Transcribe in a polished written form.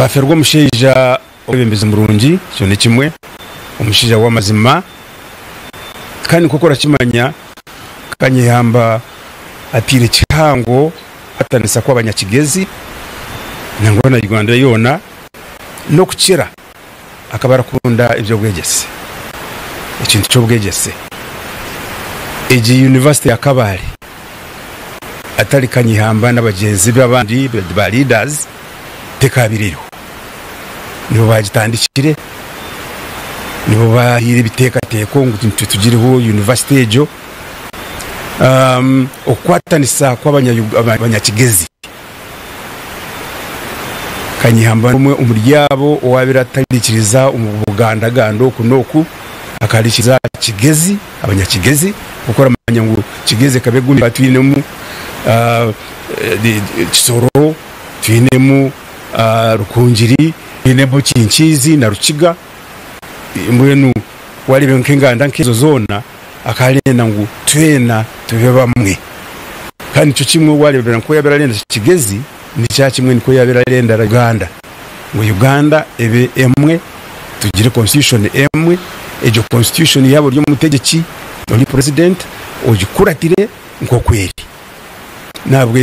Twafeerwa omushaija omwebembezi murungi, ekyo nikimwe, omushaija w'amazima kandi nk'oku orakimanya Kanyeihamba ataire kihango kukwatanisa kw'abanyakigezi nangwa na Uganda yoona n'okukira akaba arakunda eby'obwegyese, ekintu ky'obwegyese. Egi yunivasite ya Kabale atari Kanyeihamba n'abagyenzi be abandi ba leaders tekaabaire eriho. Nibo baagitandikire, nibo baahaire ebiteekateeko ngu tugireho yunivasite egyo. Okukwatanisa kw'abanyakigezi. Kanyeihamba n'omwe omuri abo owaabaire atariikiriza omu bugandaganda oku n'oku, akariikiriza Kigezi, Abanyakigezi, nk'oku oramanya ngu Kigezi ekaba egumire twinemu Kisoro, twinemu Rukungiri, twinemu Kinkiizi na Rukiga, mbwenu waareeba nk'enganda nk'ezo zoona akaba arenda ngu twena tube bamwe. Kandi nikyo kimwe waareebera nk'oku yaabaire arenda Kigezi, nikyo kimwe nikwo yaabaire arenda Uganda, ngu Uganda ebe emwe, tugire constitution emwe, egyo constitution yaaba ori omutegyeki, ori president, ogikuratire nk'oku eri. N'ahabw'ekyo.